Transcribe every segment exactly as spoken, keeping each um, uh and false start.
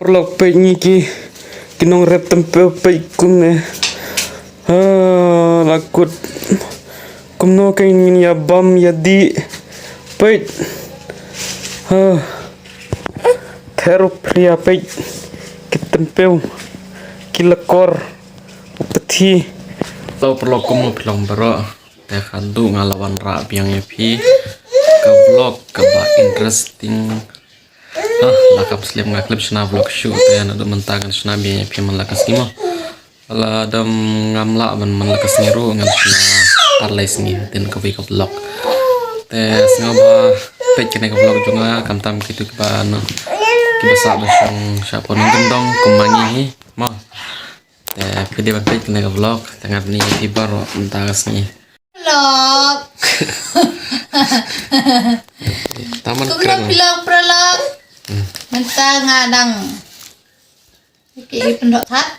Paralok, peit ngi ki, ki nongrep tympiew, peit kumne. Ha, la kut. Kumno kein ngin ïa bam ïa dih. Peit. Ha. Ther u phria, peit. Ki tympiew. Ki lakor. U pthi. To paralok, kumno phi long baroh? Te khadduh nga la wanrah biang ïa phi ka vlog kaba interesting. Ah, la kham slem nga clip shna vlog shuh, te naduh mynta ngan shna biang ïa phi man la ka sngi mo. Lada ngam lah ban man la ka sngi ruh ngan shna ar lai sngi hadien kawei ka vlog. Te sngewbha peit kane ka vlog jong nga, khamtam kito kiba na, kiba sah ban shong sha pdeng kyndong kum ma ngi hi mo. Te phi dei ban peit kane ka vlog, te ngan pyni ïa phi baroh mynta ka sngi. Vlog. Taman. Kumno kren. Phi long paralok? Hmm. Mynta nga dang, ki pyndoh thad.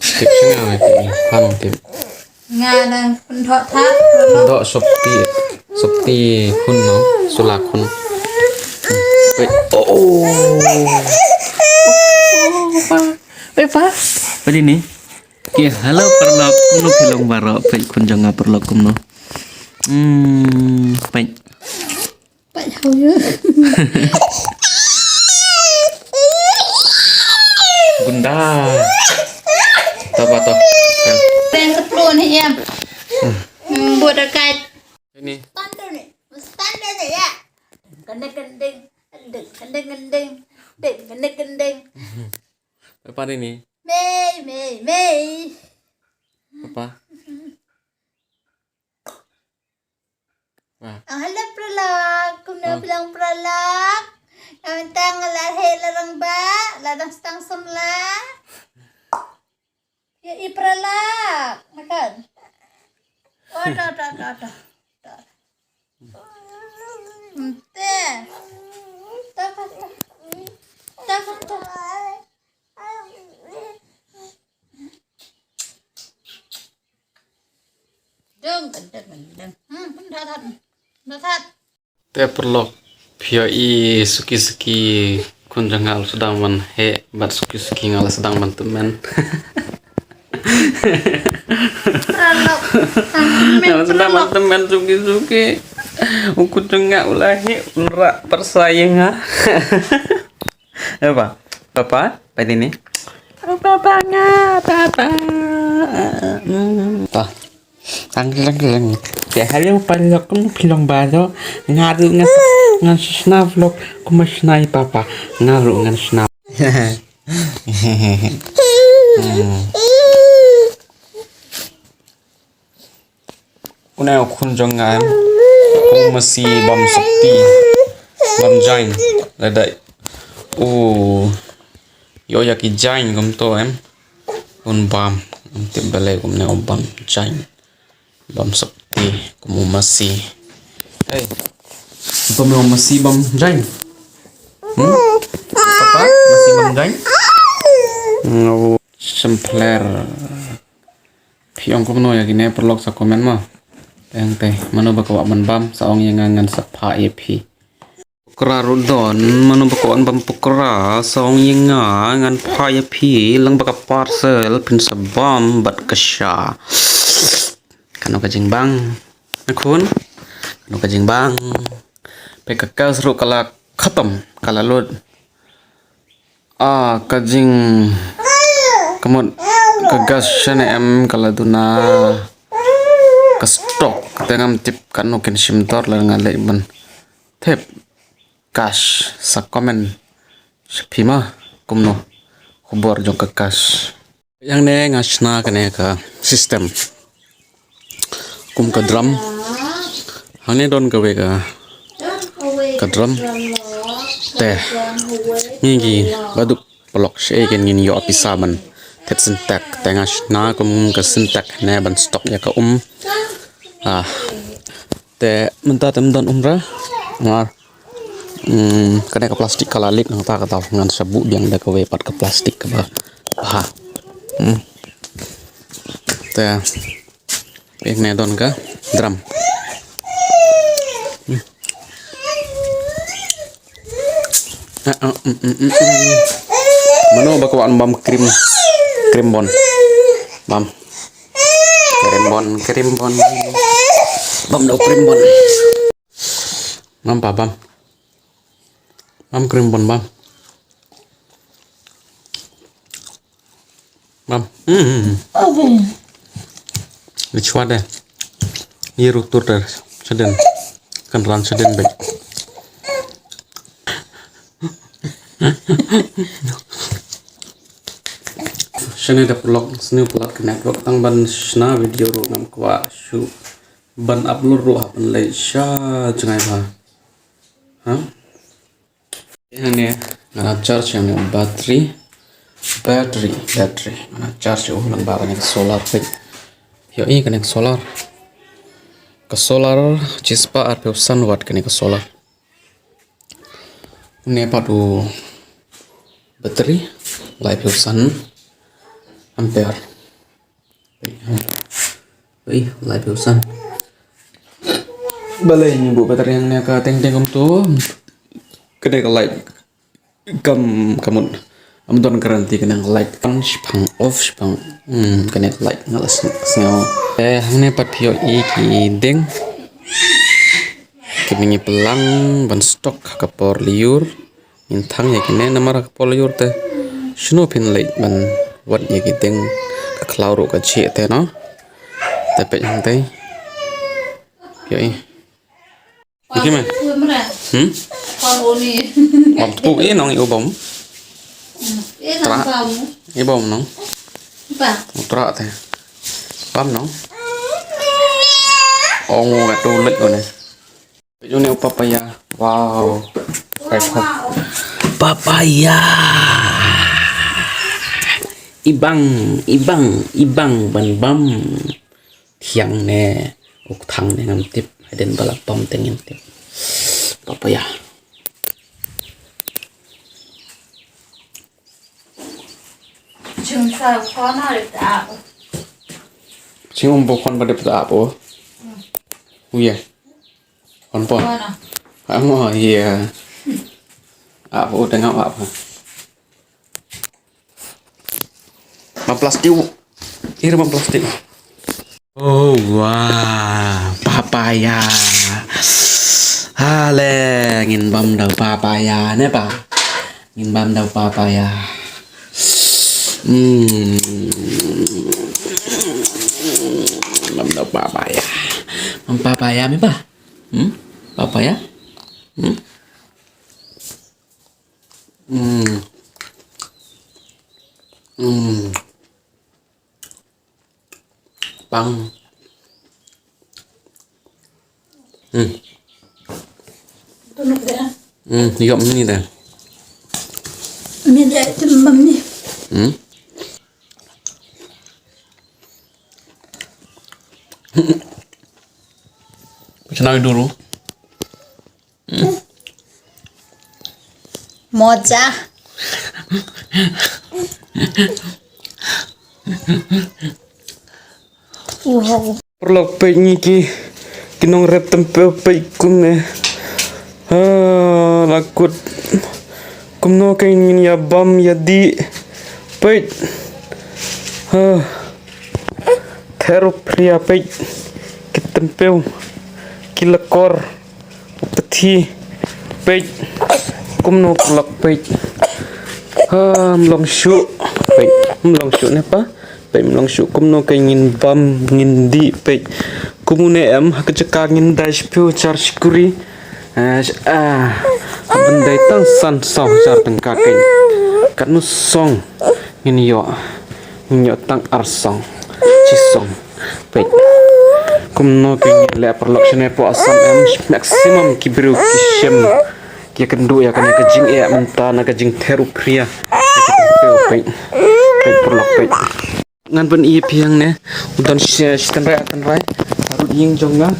Tip sha nga, tip ni. Phan tip. Nga dang pyndoh thad, paralok. Pyndoh sopti, sopti khun no, sula khun. Wait. Oh, oh. Wait, pa. Wait, pa. Peit ni. Ki, hello paralok, kumno phi long baroh, peit khun jong nga paralok kumno. Hmm, peit. Peit hau ïa. Gunda. To ba to. Teng ka tlu ni em. Hmm, buat dekat. Ini. Standar ni. Standar ni ya. Gendeng, gendeng. Gendeng, gendeng, gendeng. Deng, gendeng, gendeng. Apa ni ni? Mei, mei, mei. Apa? Wah. Ah, hello paralok, kumno phi long paralok? Nga mynta nga la heh la rangbah, la dang sdang samla. Ïa i paralok, makan. Oh, to, to, to, to. Ente. To, to, to. To, to, to. Dong, dong, dong, dong. Hmm, pun dah, dah. Dah, dah. Te paralok, phi ïohi suki suki khun jong nga u la sdang ban heh bad suki suki nga la sdang ban tymmen. Paralok. Nga la sdang ban tymmen suki suki. U khun jong nga u la heh, u la rah pyrsa ïa nga. Eh, pa. Papa, peit ni. Papa, papa, nga, papa. Hmm. Pa. Tang, tang, tang. Te hello paralok, kumno phi long baroh? Nga ruh ngan, ngan shna vlog kumba shna i papa. Nga ruh ngan shna. Hmm. Une u khun jong nga em. U masi bam sopti. Bam jain. Lada u ïoh ïa ki jain kumto em. Un bam. Tip balei kumne u bam jain. Bam sopti kum u masi. Hey. Kumno masi bam jain? Hmm? Papa, masi bam jain? Hmm, u sempler. Phi ong kumno ïa kine paralok sa comment mo. Teng te, mano ba kwah ban bam, sa ong ïa nga ngan sa phah ïa phi. Pokra ruh don, mano ba kwah ban bam pokra, sa ong ïa nga ngan phah ïa phi, lang ba ka parcel, phin sa bam bad ka sha. Kano ka jingbang. Khun. Kano ka jingbang. Peit ka gas ruh ka la khatam, ka la lut. Ah, ka jing, ka mut, ka gas shane em ka la duna ka stock, te ngam tip kano kin shim dor la nga leh ban tip. Gas, sa comment sha phi ma kumno khubor jong ka gas. Hangne nga shna kane ka system kum ka drum. Hangne don kawei ka, ka drum. Te ngi ki baduk paralok, shaei kin ngin ïoh pisa ban thied Sintex. Te nga shna kum ka Sintex ne ban stock ïa ka um. Ah. Te mynta te ym don um re. Nga Hmm, kane ka plastik ka la leak, nangta ka daw ngan sa buh biang da kawei pat ka plastik kaba bha. Hmm. Te peit ne don ka drum. Hmm. Ah, ah, mm, mm, mm, mm. Mano ba kwah ban bam cream, cream bun? Bam. Cream bun, cream bun. Bam da u cream bun. Bam pa, bam. Bam cream bun, bam. Bam. Hmm. Ni chwa de. Ni ruh tur de. Sha dien. Kan ran sha dien beit. Shane da paralok, sniew palat kane paralok, tang ban shna video ruh ngam kwah shuh ban upload ruh hap ban leit sha jngai bha. Ha? Hangne nga la charge hangne battery, battery, battery. Nga la charge u lyngba kane ka solar peit. Ïohi kane ka solar. Ka solar shispah arphew san watt kane ka solar. Une pat u battery, laiphew san ampere. Ui, laiphew san. Balei ngi buh battery hangne ka teng teng kumto? Kane ka light kam, kam mut, kam don guarantee kane ka light. On shipang, off shipang. Hmm, kane ka light nga la sng-, sngew. Eh, hangne pat phi ïohi ki dieng. Ki ngi pynlang ban stock ha ka por lyiur. Ngin thang ïa kine namar ha ka por lyiur te shano phin leit ban wad ïa ki dieng, ka khlaw ruh ka jhieh te, no? Te peit hangtei. Ïohi. Ïohi me? Hmm? Bam tpu i nong i u bam. Tra. I bam nong. Tra te. Bam nong. Ong nga tu leit ko ne. Peit une u papaya. Wow. Peit ko. Papaya. Ibang, ibang, ibang ban bam. Thiang ne, u kthang ne ngam tip. Hadien ba la bam te ngin tip. Papaya. Jingsa khona rit a. Jing um bo khon ba dep ta apo. Uya. Kon pon. Pon ah. Amo, iya. Apo tengah apa? Mam plastik. Ir mam plastik. Oh, wah, papaya. Ale, ngin bam da papaya ne pa. Ngin bam da papaya. Hmm. Bam da papaya. Bam papaya me pa. Hmm? Papaya? Hmm? Hmm. Hmm. Pang. Hmm. Hmm, yom ni da. Ni da timbang ni. Hmm. Chana dulu. Moja. Wow. Paralok peit ngi ki, ki nongrep tympew peit kumne. Ha, la kut. Kumno kein ngin ïa bam ïa dih. Peit. Ha. Ther u phria peit. Ki tympew. Ki lakor. Pathi. Peit. Kumno paralok peit. Ha, mlong shuh. Peit. Mlong shuh ne pa. Peit mlong shuh kumno kein ngin bam ngin dih peit. Kum une em ha ka jaka ngin dai shiphew hajar shi kuri. Ah, sh-, ah. Ban dai tang san saw hajar tyngka kein. Katno song ngin ïoh. Ngin ïoh tang ar song. Shi song. Peit. Kumno kein ngin leh paralok shane hapoh Assam em maximum ki briew ki shem. Ki ïakynduh ïa kane ka jingeh mynta na ka jingther u phria. Peit. Peit paralok peit. Ngan pyni ïa phi hangne. U don shi, shi tynrai ar tynrai. Harud ïing jong nga.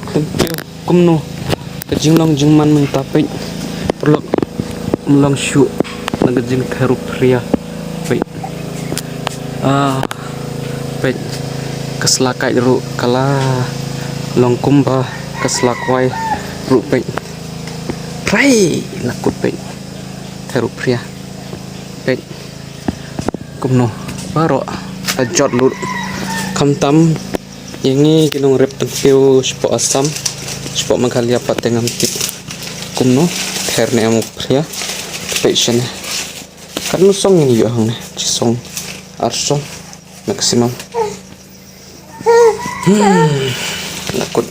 Thank you. Kumno ka jinglong jingman mynta peit. Paralok mlong shuh na ka jingther u phria. Peit. Ah, peit. Ka sla kait ruh ka la long kumba ka sla kwai ruh peit. Prai la kut peit. Ther u phria. Peit. Kumno baroh ka jot lut. Khamtam ïa ngi ki nongrep tyngkhuh shapoh Assam, shapoh Meghalaya pat te ngam tip kumno pher ne em u phria. Peit shane. Katno song ngin ïoh hangne? Shi song, ar song maximum. Hmm. Nga kut